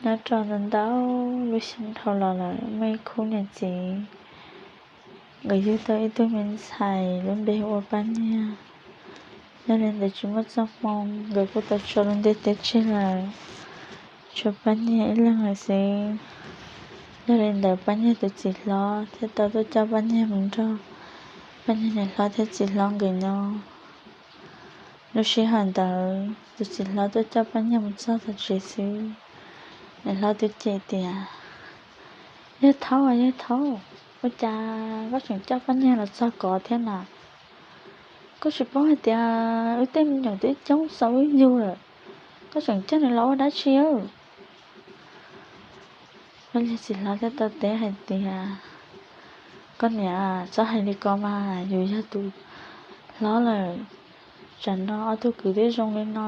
Nyob rau ntau ntau lub xyoo dhau los lawm, muaj ib khub niam txiv nkawd yug tau ib tug me ntxhais lub npe hu ua Paj Nyiag. Yog li ntawd tsis muaj txoj hmoo, nkawd kuj tau tso lub ntiaj teb tseg lawm, tshuav Paj Nyiag ib leeg lawm xwb. Yog li ntawd Paj Nyiag tus txiv hlob thiaj tau tuaj coj Paj Nyiag mus nrog Paj Nyiag niam hlob thiab txiv hlob nkawd nyob. Lub sij hawm ntawd tus txiv hlob tuaj coj Paj Nyiag mus txog tom tsev xwb, niam hlob twb cem tias, Yawg thaub, yawg thaub, ua cas koj tseem coj Paj Nyiag los txog kov thiab na? Koj tsis paub hais tias wb tej me nyuam twb coob xaus wb yug lawm, koj tseem coj nws los ua dab tsi? Paj Nyiag txiv hlob thiaj tau teb hais tias, Koj niam, txhob hais li ko mas, yus yog tus hlob lawm. Tsam no ob tug kwv tij zoo li no,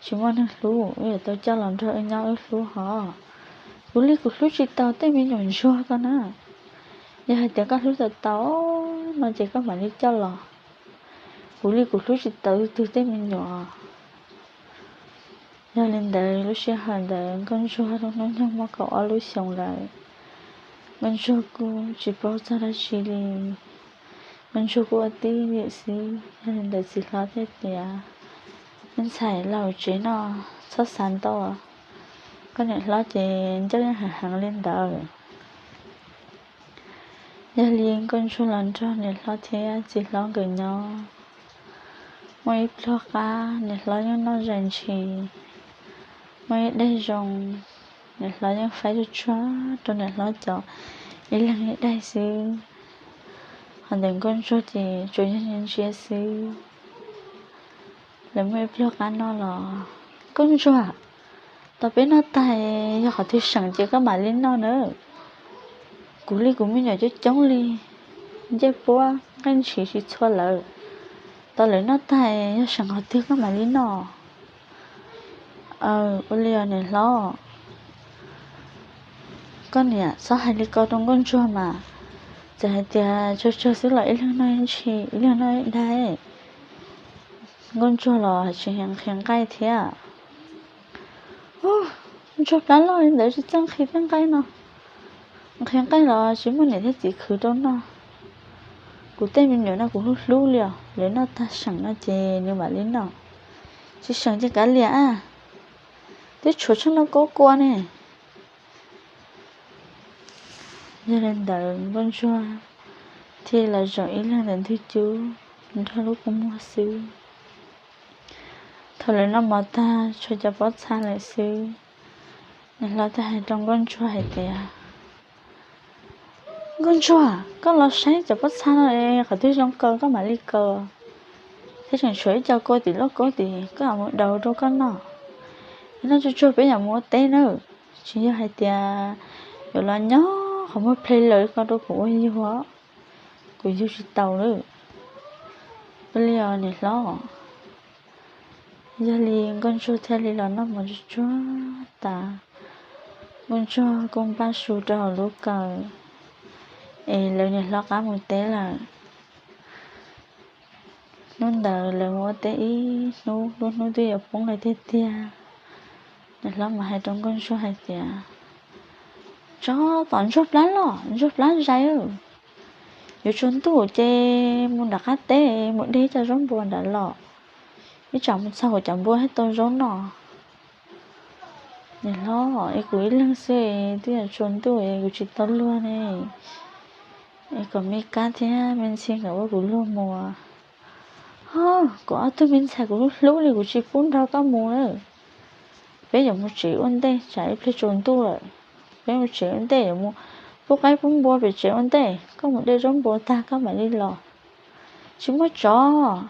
tsis muaj neeg hlub, wb yuav tau coj los nrog wb nyob wb hlub hos. Kuv li kuv hlub tsis tau tej me nyuam ntsuag ko na. Yog hais tias koj hlub tau tau no ces koj mam li coj los. Kuv li kuv hlub tsis tau tus twg tej me nyuam. Yog li ntawd lub sij hawm ntawd Nkauj Ntsuag lub hnub nyoog muaj kaum ob lub xyoos lawm. Nkauj Ntsuag kuj tsis paub txog dab tsi li, Nkauj Ntsuag kuj ua tib lwm xwb. Yog li ntawd txiv hlob thiaj tias, Me ntxhais, los tsev no, txhob xav ntau, koj niam hlob ces ncauj yeej heev heev li ntawd. Yog li Nkauj Ntsuag los nrog niam hlob thiab txiv hlob nkawd nyob. Muaj ib pluag qab niam hlob yeej noj zais ntshis, muaj ib daig zoo, niam hlob yeej faib tsuag tsuag rau niam hlob cov ib leeg ib daig xwb. Hos ntawm Nkauj Ntsuag ces tsuas yog ntsia ntsia xwb. Lawv muaj ib pluag qab noj los, Nkauj Ntsuag, tos peb noj tag yog qhov twg seem ces koj mam li noj na. Kuv li kuv me nyuam coob coob li, ncej puab nqaij ntshis tsis txhua lawm. Tos lawv noj tag yog seem qhov twg koj mam li noj. Aw, ua li os niam hlob. Koj niam, txhob hais li ko rau Nkauj Ntsuag mas. Txawm hais tias tsawg tsawg xwb los ib leeg noj ib ntshis ib leeg noj ib daig. Nkauj Ntsuag los tsis nqhis nqaij thiab. Ntsuag plab loj li ntawd tsis txawj nqhis tej nqaij no. Nqhis nqaij los tsis muaj niam thiab txiv khwv rau noj. Kuv tej me nyuam no kuv hlub hlub li os, lawv noj tag seem no ces nws mam li noj. Tsis seem ces kav liam a, twb tshuav tsheej no kub kua ne. Yog li ntawd Nkauj Ntsuag thiaj los zaum ib leeg ntawm ntug cub nrog lub kua muag xwb. Thaum lawv noj mov tag tshuav cov pob txha lawm xwb, niam hlob thiaj hais rau Nkauj Ntsuag hais tias, Nkauj Ntsuag, koj los saib cov pob txha no qhov twg zoo kaw koj mam li kaw, thiab tseem tshuav ib co kua tim lauj kaub tim, koj mam mus daus rau koj noj. Noj tsuag tsuag peb yuav mus ua teb nawb, tsis yog hais tias yuav los nyob qhov muag ple lawm ko rau kuv ua yug. Kuv yug tsis taus lawm. Ua li os niam hlob. Yog li Nkauj Ntsuag thiaj li los noj mov tsuag tsuag tas, Nkauj Ntsuag kuj npaj su rau hauv lub kawm es lawv niam hlob qab mus teb lawm. Hnub ntawd lawv mus ua teb ib hnub, lub hnub twb yuav poob lawm tiag tiag. Niam hlob mas hais rau Nkauj Ntsuag hais tias, Tsov tom ntsuag plab loj ntsuag plab zais, yuav tsaus ntuj ces mus nram qab teb mus de cov zaub npua nrad los, ib tsam mus txog kuv cov npua thiaj tau zaub noj. Niam hlob, es kuv ib leeg xwb twb yuav tsaus ntuj es kuv tsis tau luag ne, es kom me kab thiab me ntxhi nkawd ua kuv luag mus. Ho, kuv ob tug me ntxhais kuv hlub hlub li kuv tsis pub nrog koj mus lawm. Peb yuav mus tsev ua ntej tsam ib pliag tsaus ntuj lawm. Peb mus tsev ua ntej yuav mus pub qaib pub npua pem tsev ua ntej, koj mus de zaub npua tag koj mam li los. Tsis muaj tsov.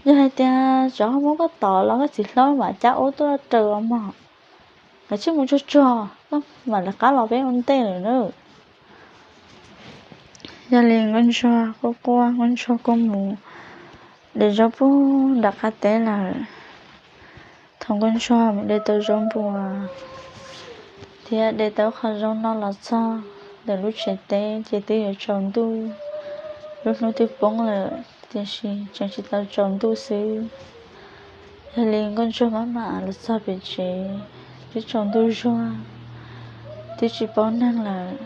Yog hais tias tsov ho muab koj tom los koj txiv hlob mam cab ub tuaj raws os mog. Kav tsij mus tsuag tsuag, koj mam lawv qab los peb ua ntej lawm na. Yog li Nkauj Ntsuag quaj quaj, Nkauj Ntsuag kuj mus de zaub puag nram qab teb lawm. Thaum Nkauj Ntsuag mus de tau zaub npua thiab de tau qho zaub noj los txog ntawm lub tsev teb ces twb yuav tsaus ntuj. Lub hnub twb poob lawm tiam sis tseem tsis tau tsaus ntuj xwb. Yog li Nkauj Ntsuag maj mam los txog pem tsev, twb tsaus ntuj zuag, twb tsis paub neeg lawm.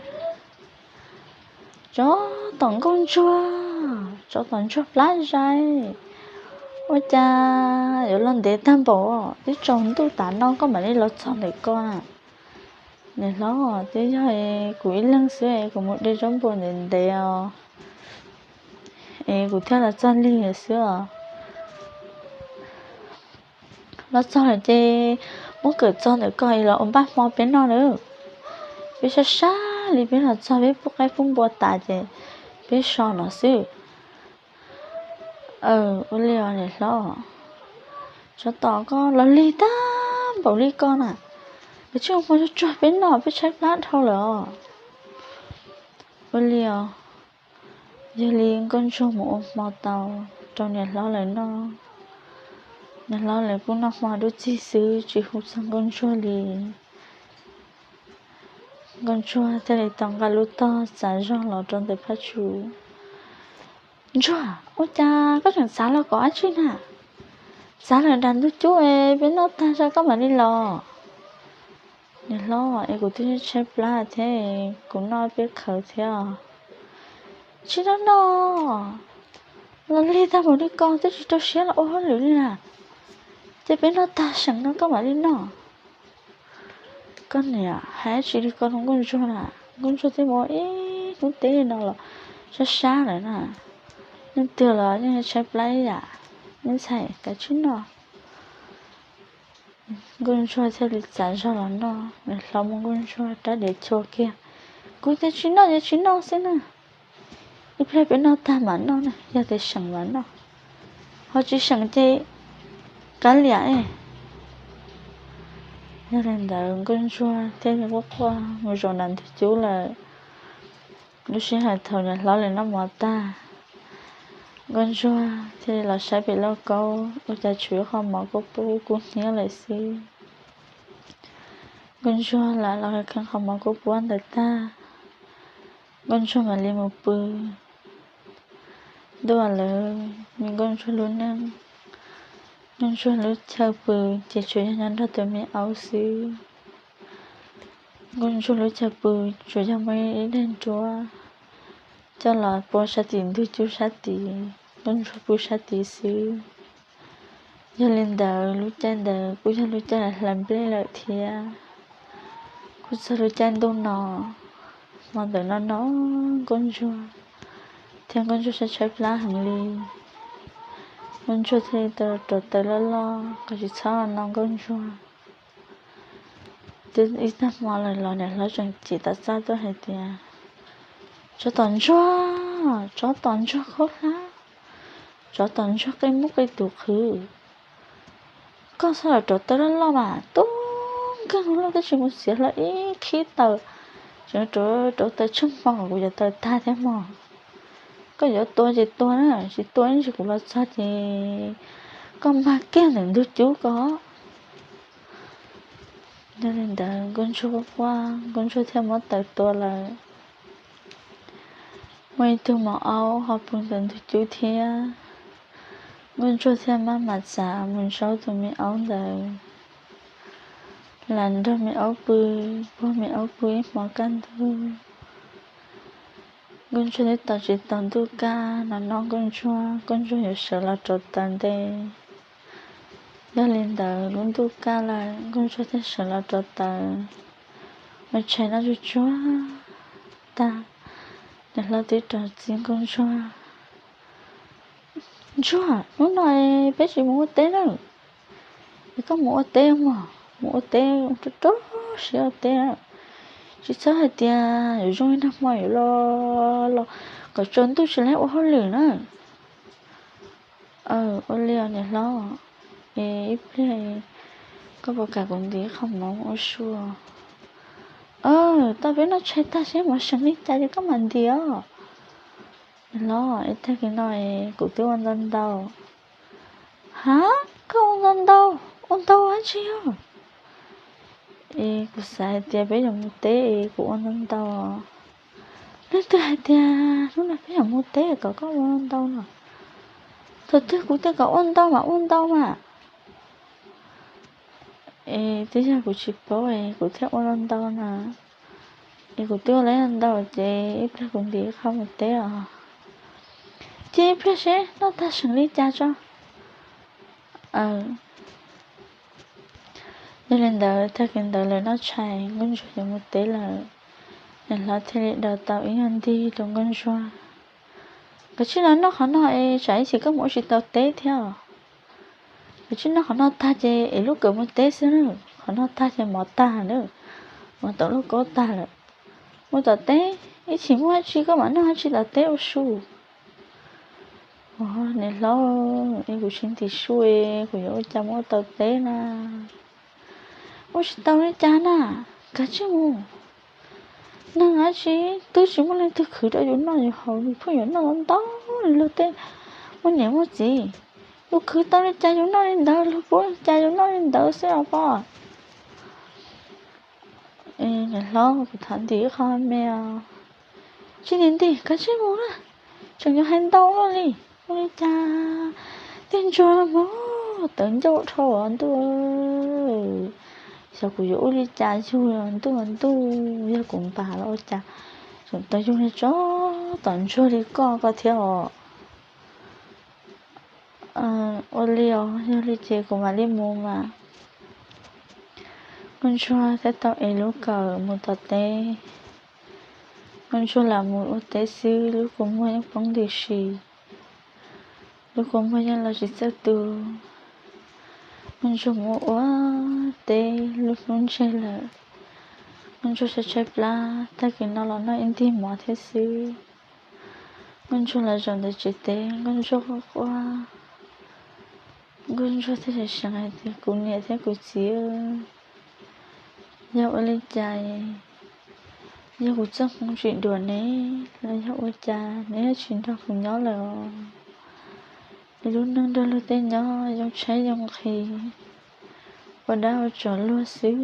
Tsov tom nkauj ntsuag, tsov tom ntsuag plab zais. Ua cas yuav los ntev tag npaum, twb tsaus ntuj tas no koj mam li los txog ntawm ko na. Niam hlob, twb yog kuv ib leeg xwb, kuv mus de zaub npua ntev ntev os, es kuv thiaj los txog lig lawm xwb os. Los txog lawm ces muab kawm txog ntawm ko es los ua npaj hmo peb noj lawm. Peb sab sab li peb los txog peb pub qaib pub npua tas ces peb so no xwb. Ua li os niam hlob, tsov tom koj los lig tag npaum li ko na, koj tsis ua hmo tsuag tsuag peb noj, peb tshaib plab dhau lawm os. Ua li os. Yog li nkauj ntsuag mus ua hmo tau rau niam hlob lawv noj. Niam hlob lawv kuj noj hmo dub txig xwb tsis hu txog nkauj ntsuag li. Nkauj ntsuag thiaj li tau nqa lub tog txav zog los rau ntawm Phaj Tsum. Ntsuag, ua cas koj tseem txav los kom dab tsi na? Txav lawm nram ntug cub es peb noj tag tso koj mam li los. Niam hlob, es kuv twb tshaib plab thiab, kuv noj peb khawv thiab os. Tsis noj no, los lig tag npaum li ko twb tsis rau siab los ua hauj lwm li na. Ces peb noj tag seem no koj mam li noj. Koj niam, hais dab tsi li ko rau nkauj ntsuag na? Nkauj ntsuag twb mus ua ib hnub teb no los sab sab lawm na. Leej twg los yeej tshaib plab ib yam. Me ntxhais, kav tsij noj. Nkauj ntsuag thiaj li txav zog los noj, niam hlob muab nkauj ntsuag rab diav chua kiag. Kuv tias tsis noj ces tsis noj xwb na. Ib pliag peb noj tag mam noj na, yog tias seem mam noj, ho tsis seem ces kav liam. Yog li ntawd nkauj ntsuag thiaj li quaj quaj mus zaum nram ntug cub lawm. Lub sij hawm thaum niam hlob lawv noj mov tag, nkauj ntsuag thiaj li los saib pem lauj kaub, ua cas tshuav ib qho mov kuj puab kub hnyiab lawm xwb. Nkauj ntsuag lam los kheev qho mov kuj puab ntawd tag, nkauj ntsuag mam li mus pw. Ntuj lawm, me nkauj ntsuag lub neej, nkauj ntsuag lub chaw pw ces tsuas yog nyob nrog tus me aub xwb. Nkauj ntsuag lub chaw pw tsuas yog muaj ib daim nruab coj los pua sab tim ntug cub sab tid, nkauj ntsuag pw sab tid xwb. Yog li ntawd lub caij ntawd kuj yog lub caij hlais nplej lawm thiab. Kuj txog lub caij ntuj no, hmo ntawm no no nkauj ntsuag thiab nkauj ntsuag tshaib tshaib plab heev li. Nkauj ntsuag thiaj li tau rauv taws loj loj kom tsis txhob no nkauj ntsuag. Twb ib tag hmo lawm los niam hlob tseem cim tom txaj tuaj hais tias, Tsov tom ntsuag, tsov tom ntsuag khaub hlab, tsov tom ntsuag qi muj qi tus qhwv, koj txhob rauv taws loj loj mas, tub nkeeg lub loj twb tsis mus txiav hlo ib khib taws, tseem rauv taws tsheej hmo kom kuv cov taws tag thiab mog. Koj yuav tua ces tua na, tsis tua ib ntsis kuv los txog ces koj mag kiag ntawm ntug cub ko. Yog li ntawd nkauj ntsuag quaj quaj, nkauj ntsuag thiaj muab taws tua lawm. Muaj ib tug maum aub ho pw ntawm ntug cub thiab. Nkauj ntsuag thiaj maj mam txav mus ntsaub tus me aub ntawd, lam nrog me aub pw, puag me aub pw ib hmo kaj ntug. Nkauj ntsuag twb tos tsis tau ntuj kaj no no nkauj ntsuag, nkauj ntsuag yuav sawv los rauv taws nte. Yog li ntawd lub ntuj kaj lawm nkauj ntsuag thiaj sawv los rauv taws. Ua tshais noj tsuag tsuag tag, niam hlob twb rov txib nkauj ntsuag, Ntsuag, hnub no peb tsis mus ua teb na. Es koj mus ua teb mog, mus ua teb rau rau siab ua teb, tsis txhob hais tias yuav zoo ib nag hmo yuav los los kom tsaus ntuj tsis laib ua hauj lwm na. Ua li os niam hlob, es ib pliag koj puas kam kuv ntim qho mov ua su? Tau, peb noj tshais tag seb mov seem li cas ces koj mam ntim os. Niam hlob, ib tag kis no kuv twb ua ntau ntau. Ha, koj ua ntau ntau, ua ntau dab tsi os? Es kuv xav hais tias peb yuav mus teb es kuv ua ntau ntau. Leej twg hais tias hnub no peb yuav mus teb kom koj ua ntau no? Thaum twg kuv tias kom ua ntau mas ua ntau mas. Es twb yog kuv tsis paub es kuv thiaj ua ntau na. Es kuv twb ua lawm ntau ces ib pliag kuv ntim qho mus teb os. Cia ib pliag seb noj tag seem li cas tso. Yog li ntawd tag kis ntawd lawv noj tshais Nkauj Ntsuag yuav mus teb lawm, niam hlob thiaj li daus tau ib nyuag ntig rau Nkauj Ntsuag. Koj tsij los noj qhov no es tsam ib chim koj mus ua tsis tau teb thiab. Koj tsij noj qhov no tag ces es lub kawm mus teb xwb na. Qhov no tag ces mov tag na, mov tom lub kaub tag lawm. Mus tom teb, ib chim muaj dab tsi koj mam noj dab tsi tom teb ua su. Niam hlob, es kuv tsis ntim su, kuv yuav ua cas mus ua tau teb na? Ua tsis tau li cas na, kav tsij mus. Neeg dab tsi twb tsis muaj leej twg khwv rau yus noj yus haus, yus pheej yuav noj ntau ntau li luag tej muaj niam muaj txiv. Yus khwv tau li cas yus noj li ntawd, luag pub li cas yus noj li ntawd xwb os pog. Niam hlob, kuv thov ntim ib qho me os. Tsis ntim ntim, kav tsij mus na, tseem yuav hais ntau luaj li. Ua li cas tej ntsuag mog tawv ncauj dhau ntuj. Xyov kuv yuav ua li cas yug ntuj ntuj, yog kuv npam los ua cas tseem tau yug niag tsov tom ntsuag li koj ko thiab os. Ua li os, yog li ces kuv mam li mus mas. Nkauj Ntsuag thiaj tau ev lub kawm mus tom teb. Nkauj Ntsuag lam mus ua teb xwb, lub kua muag yeej poob nti si. Lub kua muag yeej los tsis txawj tu. Nkauj Ntsuag mus ua teb lub hnub ntseg lawm. Nkauj Ntsuag tshaib tshaib plab, tag kis no los noj ib ntig mov thiab xwb. Nkauj Ntsuag los zaum ntawm tsev teb, Nkauj Ntsuag quaj quaj. Nkauj Ntsuag thiaj seev hais tias, kuv niam thiab kuv txiv, yog ua li cas, yog kuv txoj hmoo tsis duam ne los yog ua cas neb yuav tsis nrog kuv nyob lawm os? Es lub neej nrog luag tej nyob yoo tshaib yoo nqhis, ua dab ua tsov luag xwb.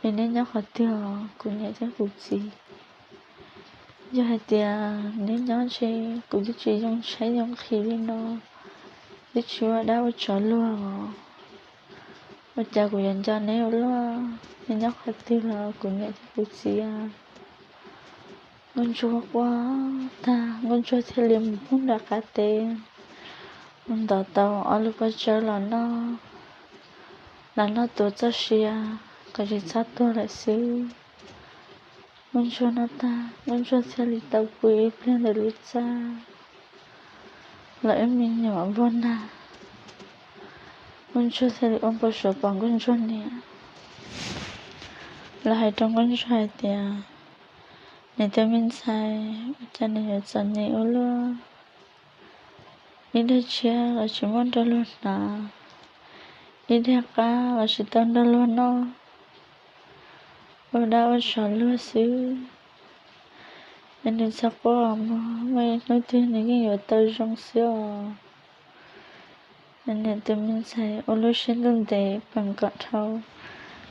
Es neb nyob qhov twg os kuv niam thiab kuv txiv? Yog hais tias neb nyob ntshe kuv twb tsis yoo tshaib yoo nqhis li no, twb tsis ua dab ua tsov luag os. Ua cas kuv yuav nco neb ua luaj? Neb nyob qhov twg los kuv niam thiab kuv txiv? Nkauj Ntsuag quaj tag, Nkauj Ntsuag thiaj li mus poob nram qab teb, mus ntov tau ob lub pob tsawb los noj, los noj tuav txoj sia kom tsis txhob tuag lawm xwb. Nkauj Ntsuag noj tag, Nkauj Ntsuag thiaj li tau pw ib pliag ntawm lub txaj los ib me nyuam npog nag. Nkauj Ntsuag thiaj li ua npau suav pom Nkauj Ntsuag niam los hais rau Nkauj Ntsuag hais tias, niam tus me ntxhais, ua cas nws yuav txom nyem ua luaj? Ib daig tshiab los tsis muaj nrog luag hnav, ib daig qab los tsis tau nrog luag noj, ua dab ua tsov luag xwb. Es nws txhob quaj mog, muaj ib hnub twg nws yeej yuav tau zoo xwb os. Niam tus me ntxhais ua lub siab ntuj ntev peem kom dhau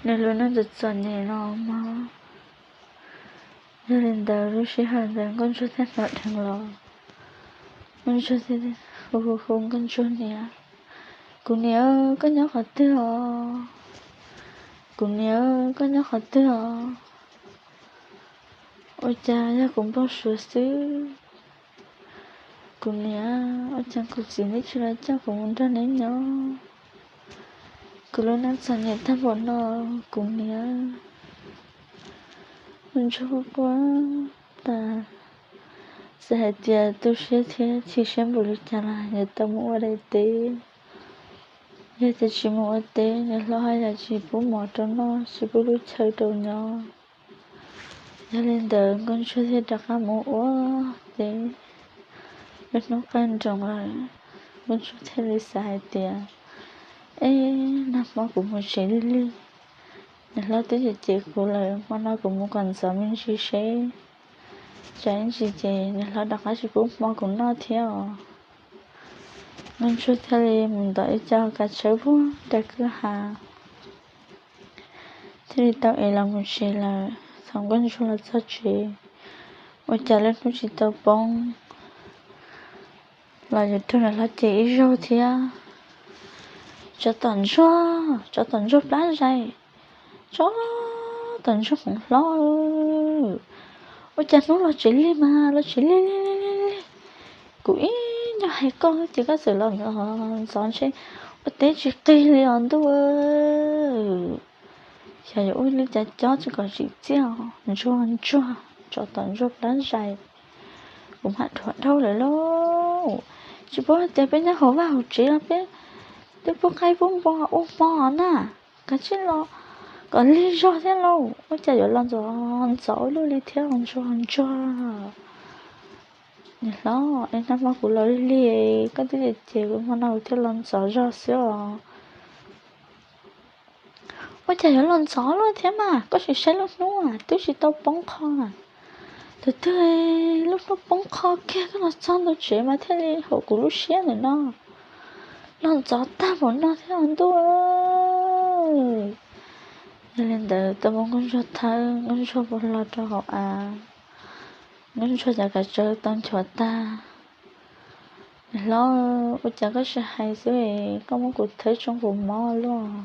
nws lub neej txom txom nyem no mog. Yog li ntawd lub sij hawm ntawd Nkauj Ntsuag thiaj hnov dheev los. Nkauj Ntsuag thiaj hu hu hu Nkauj Ntsuag niam, kuv niam, koj nyob qhov twg os? Kuv niam, koj nyob qhov twg os? Ua cas yog kuv npau suav xwb? Kuv niam, ua cas kuv txiv neb tsis los coj kuv mus nrog neb nyob? Kuv lub neej txom nyem tag npaum no, kuv niam. Nkauj Ntsuag quaj quaj tas, txawm hais tias tu siab thiab chim siab npaum li cas los yuav tau mus ua daim teb. Yog tias tsis mus ua teb, niam hlob haj yam tsis pub mov rau noj, tsis pub lub chaw rau nyob. Yog li ntawd Nkauj Ntsuag thiaj rov qab mus ua teb. Lub hnub qaij nroos lawm, Nkauj Ntsuag thiaj li xav hais tias, eb, nag hmo kuv mus tsev lig lig, niam hlob twb cem cem kuv lawm, hmo no kuv mus kom ntxov me ntsis seb, tsam ib ntsis ces niam hlob rov qab tsis pub hmo kuv noj thiab os. Nkauj Ntsuag thiaj li mus ntov ib co kav tsawb puag nram kwj ha, thiaj li tau ev los mus tsev lawm. Thaum Nkauj Ntsuag los txog tsev, ua cas lub hnub tsis tau poob los yuav raug niam hlob cem ib zaug thiab. Tsov tom ntsuag, tsov tom ntsuag plab zais, tsov tom ntsuag hmoov hlob. Ua cas hnub los tsis lig mas los tsis lig lig lig lig. Kuv ib nyuag hais koj ces koj txawm los ntxov ntshe ua teb tsis qig li os ntuj. Xyov yuav ua li cas cob tsis kom tsim txiaj. Ntsuag ntsuag, tsov tom ntsuag plab zais, kuv mam dhuav dhau lawm lauj. Tsis paub hais tias peb nyob hauv vaj hauv tsev los peb twb pub qaib pub npua ua hmo na, kav tsij los kom lig zog thiab lauj. Ua cas yuav los ntxov ntxov ua luaj li thiab ntsuag ntsuag. Niam hlob, es nag hmo kuv los lig lig, koj twb cem cem kuv, hmo no kuv thiaj los ntxov zog xwb os. Ua cas yuav los ntxov luaj thiab mas, koj sim saib lub hnub twb tsis tau poob qho na. Tus twg lub hnub poob qho kiag koj los txog ntawm tsev mas thiaj li haum kuv lub siab ntawm no. Los ntxov tag npaum no thiab os ntuj. Yog li ntawd tau muab nkauj ntsuag thawb, nkauj ntsuag puag hlo rau hauv av, nkauj ntsuag cov kav tsawb tau nchuav tag. Niam hlob, ua cas koj tsis hais xwb, koj muab kuv thawb tsoo kuv mob luaj.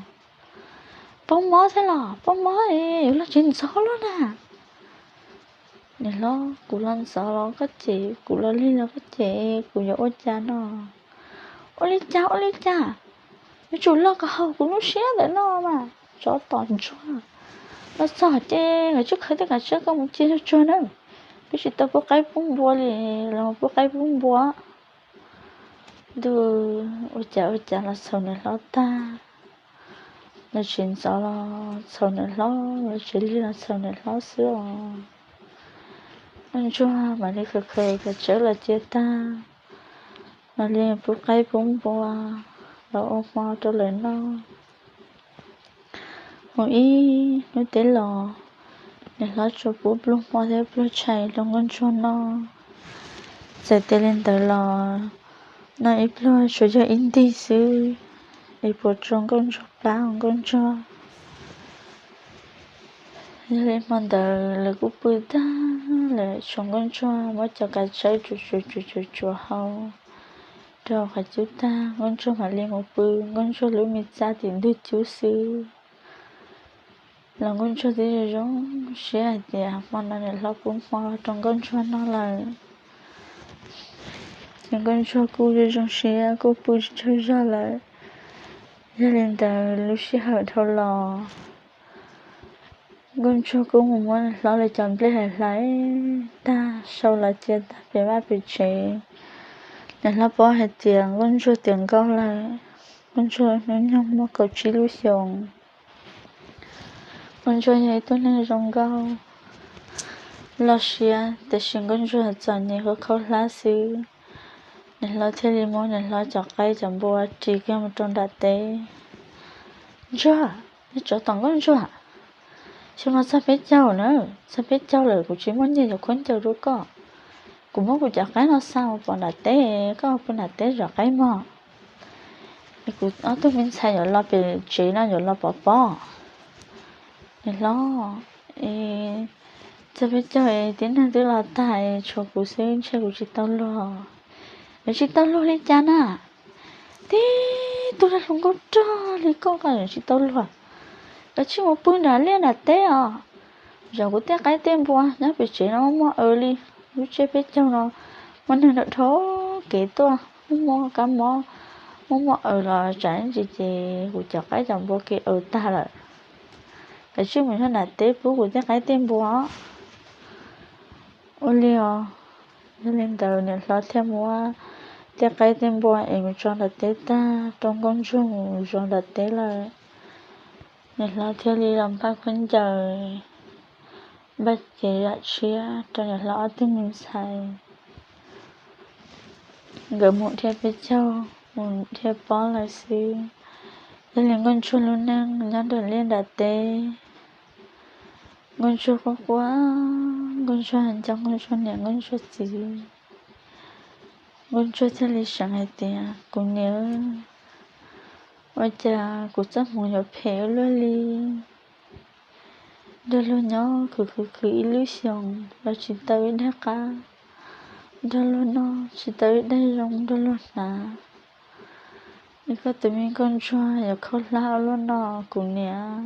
Poob mob thiab los? Poob mob es yuav los tsis ntxov luaj na. Niam hlob, kuv los ntxov los koj cem, kuv los lig los koj cem, kuv yuav ua cas no? Ua li cas ua li cas, yuav tsum los kom haum kuv lub siab ntawm no mas. Tsov tom ntsuag, los txog ces kav tsij khawb tej kav tsawb koj mus cia tsuag tsuag na. Twb tsis tau pub qaib pub npua li, los pub qaib pub npua. Ntuj, ua cas ua cas los txhaum niam hlob tag. Los tsis ntxov los txhaum niam hlob, los tsis lig los txhaum niam hlob xwb os. Nkauj ntsuag mam li khaws khaws kav tsawb los cia tag, mam li pub qaib pub npua los ua hmo rau lawv noj. Mus ib hnub teb los, niam hlob tsuas pub pluag hmo thiab pluag tshais rau nkauj ntsuag noj. Txawm tias li ntawd los noj ib pluag tsuas yog ib ntig xwb, es puas tsuav nkauj ntsuag plab nkauj ntsuag. Yog li hmo ntawd lawv kuj pw tag lawm, tshuav nkauj ntsuag muab cov kav tsawb tsuav tsuav tsuav tsuav hau rau qhov cub tag, nkauj ntsuag mam li mus pw nkauj ntsuag lub me txaj tim ntug cub xwb. Los nkauj ntsuag twb zoo zoo siab hais tias hmo no niam hlob pub hmo rau nkauj ntsuag noj lawm. Ces nkauj ntsuag kuj zoo zoo siab kuj pw tsaug zog lawm. Yog li ntawd lub sij hawm dhau los, nkauj ntsuag kuj mus muab niam hlob lawv cov nplej hlais hlais tag sau los cia tag pem vaj pem tsev. Niam hlob paub hais tias nkauj ntsuag tiav nkauj lawm, nkauj ntsuag hnub nyoog muaj kaum tsib lub xyoos. Nkauj ntsuag yog ib tug neeg zoo nkauj loj siab, tiam sis nkauj ntsuag txom nyem khaub khaub hlab xwb. Niam hlob thiaj li muab niam hlob cov qaib cov npua ris kiag mus rau nram teb. Ntsuag, tsov tom nkauj ntsuag, xyoo no txog peb caug na, txog peb caug lawm kuv tsis muaj nyiaj yuav khaub ncaws rau koj. Kuv muab kuv cov qaib no xa mus pov nram teb, koj pw nram teb zov qaib mog. Es kuv ob tug me ntxhais yuav los pem tsev no yuav los pov pob. Niam hlob, es txog peb caug es tib neeg twb los tag es tshuav kuv xwb ntshe kuv tsis tau luag. Yuav tsis tau luag li cas na? Tib tug dab hluas nkauj rog li koj, koj yuav tsis tau luag. Kav tsij mus pw nram liaj nram teb os. Zov kuv tej qaib tej npua nyob pem tsev no muaj muaj aws li. Lub tsiab peb caug no muaj neeg dhau dhau kev tuaj, muaj muaj kab mob, muaj muaj aws los tsam ntsis ces kuv cov qaib cov npua kev aws tag lawm. Kav tsij mus nyob nram teb pub kuv tej qaib tej npua. Ua li os. Yog li ntawd niam hlob thiaj muab tej qaib tej npua es mus tso nram teb tag rau nkauj ntsuag mus zov nram teb lawm. Niam hlob thiaj li los npaj khaub ncaws, npaj cev zam tshiab rau niam hlob ob tug me ntxhais. Nkawd mus dhia peb caug, mus dhia pob lawm xwb. Yog li nkauj ntsuag lub neej nyob nram liaj nram teb, nkauj ntsuag quaj quaj, nkauj ntsuag nco nkauj ntsuag niam nkauj ntsuag txiv. Nkauj ntsuag thiaj li seev hais tias, kuv niam, ua cas kuv txoj hmoov yuav phem ua luaj li. Nrog luag nyob khwv khwv khwv ib lub xyoos los tsis tau ib daig qab, nrog luag noj tsis tau ib daig zoo nrog luag hnav. Koj tus me nkauj ntsuag yuav khaub hlab ua luaj no kuv niam.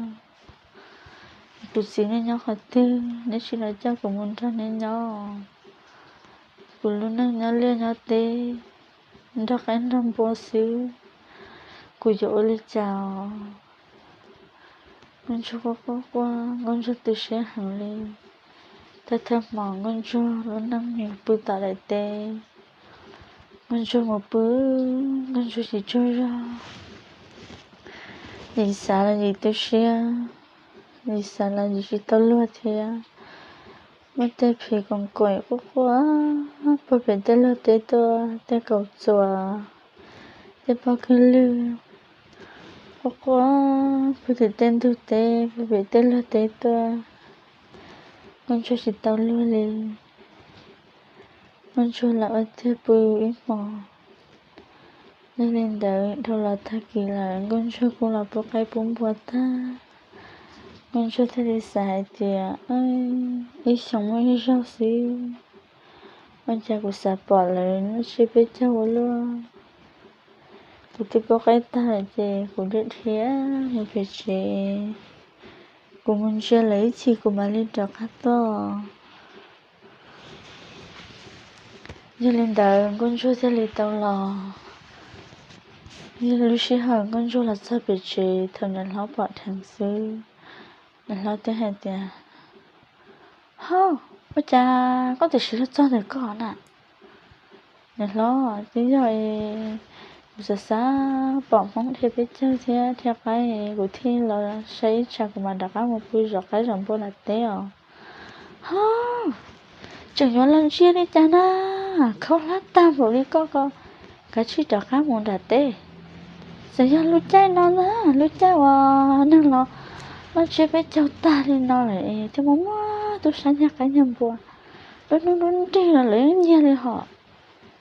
Kuv txiv nej nyob qhov twg, neb tsis los coj kuv mus nrog neb nyob. Kuv lub neej nyob liaj nyob teb, nrog qaib nrog npua xwb, kuv yuav ua li cas os? Nkauj ntsuag quaj quaj quaj, nkauj ntsuag tu siab heev li. Thawj thawj hmo nkauj ntsuag lub neej mus pw tom daim teb, nkauj ntsuag mus pw, nkauj ntsuag tsis tsaug zog. Yim xav los yim tu siab, yim xav los yim tsis tau luag thiab. Muaj tej phim koom kuam quaj quaj puag pem tej luag teb tuaj, tej kaum txuas, tej pob kws lwj, quaj quaj puag tim tej ntug teb puag pem tej luag teb tuaj. Nkauj ntsuag tsis tau luag li, nkauj ntsuag lam ua tiag pw ib hmos. Yog li ntawd dhau los tag kis lawm nkauj ntsuag kuj los pub qaib pub npua tag. Nkauj ntsuag thiaj li xav hais tias ib xyoos muaj ib zaug xwb, ua cas kuv xav pom lawv noj tsiab peb caug ua luaj. Kuv twb pub qaib tag lawm ces kuv dhia dhia mus pem tsev. Kuv mus ntsia lawv ib chim kuv mam li rov qab tuaj. Yog li ntawd nkauj ntsuag thiaj li tau los. Yog lub sij hawm nkauj ntsuag los txog pem tsev thaum niam hlob pom dheev xwb, niam hlob thiaj hais tias, Hauj, ua cas koj tiam sis los txog ntawm koj na? Niam hlob, twb yog kuv xav xav pom hmoob dhia peb caug thiab dhia qaib, kuv thiaj los saib ib tsam kuv mam rov qab mus pw zov qaib zov npua nram teb os. Hauj, tseem yuav los ntsia li cas na, khaub hlab tag npaum li koj ko, kav tsij rov qab mus nram teb. Txawm yog lub caij no na, lub caij uas neeg los noj tsiab peb caug tag li no lawm es thiaj muaj muaj tub sab nyiag qaib nyiag npua, lub hnub lub nrig los lawv yeej nyiag li hos.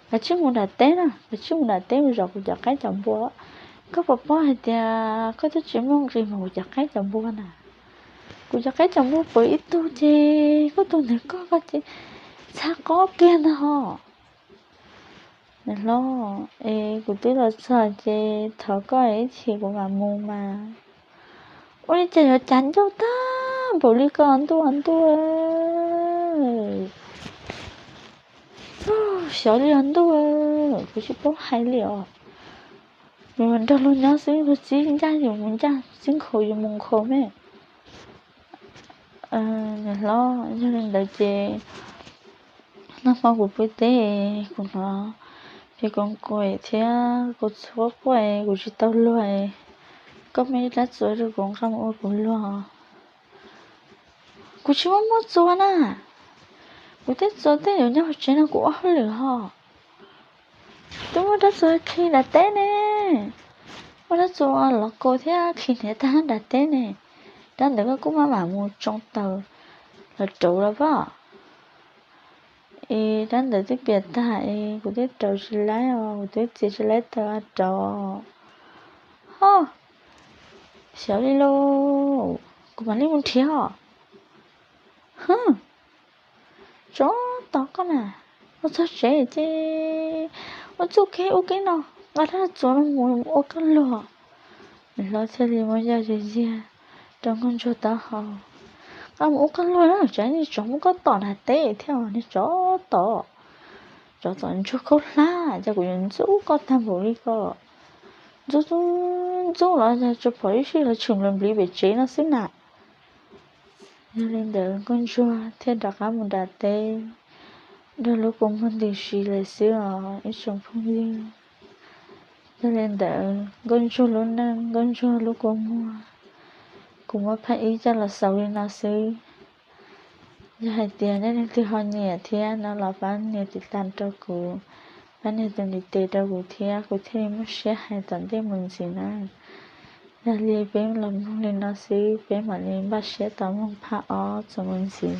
Kav tsij mus nram teb na, kav tsij mus nram teb mus zov kuv cov qaib cov npua. Koj puas paub hais tias koj twb tsis muaj nqis mus kuv cov qaib cov npua na? Kuv cov qaib cov npua pw ib tug ces koj tus ntawm koj, koj ces txhab qob kiag ntag hos. Niam hlob, es kuv twb los txog ces thov koj ib chim kuv mam mus mas. Ua li cas yuav cav ncauj tag npaum li ko ntuj ntuj. Xyov li os ntuj, kuv tsis paub hais li os. Yus nrog luag nyob xwb luag txib ncaj yus mus ncaj, txib nkhaus yus mus nkhaus me. Niam hlob, yog li ntawd ces nag hmo kuv pw teb kuv hnov phim koos kuam thiab kuv txhuab quaj kuv tsis tau luag, koj muaj ib rab txuas rau kuv nqa mus ua kuv luag. Kuv tsis muaj muaj txuas na, kuv tej txuas tej yuav nyob hauv tsev no kuv ua hauj lwm hos. Twb muaj rab txuas khi nram teb ne, muaj rab txuas los kaus thiab khi hniav tag nram teb ne. Rab ntawd koj kuj maj mam mus tsoo taws los rauv los pab. Es rab ntawd twb piam tag es kuv twb rauv tsis laib os, kuv twb txiav tsis laib taws rauv. Ho, xyov li lauj, kuv mam li mus nrhiav os. Tsov tom koj na, los txog tsev ces ua txuj kev ub kev no, nqa rab txuas no mus ua koj luag. Niam hlob thiaj li muab yaj ziag ziag rau nkauj ntsuag taub hau. Nqa mus ua koj luag na, tsam ib tsam muab koj tom nram teb thiab, niag tsov tom. Tsov tom ntsuag khaub hlab, cas kuv yuav ntxub koj tag npaum li ko. Ntxub ntxub los tsuas pom ib sij los tshwm nplis nplis pem tsev no xwb na. Yog li ntawd nkauj ntsuag thiaj rov qab mus nram teb nrog lub kua muag ntws si lawm xwb os ib tsoom phooj ywg. Yog li ntawd nkauj ntsuag lub neej, nkauj ntsuag lub kua muag, kuv muab phaj ib coj los xaus li no xwb. Yog hais tias nej leej twg ho nyiam thiab no los pab nias tiv tas rau kuv, pab nias tus ntiv tes rau kuv thiab kuv thiaj li muaj siab hais tom ntej mus ntxiv na. Yog li peb los mloog li no xwb, peb mam li npaj siab tos mloog phaj ob txuas mus ntxiv.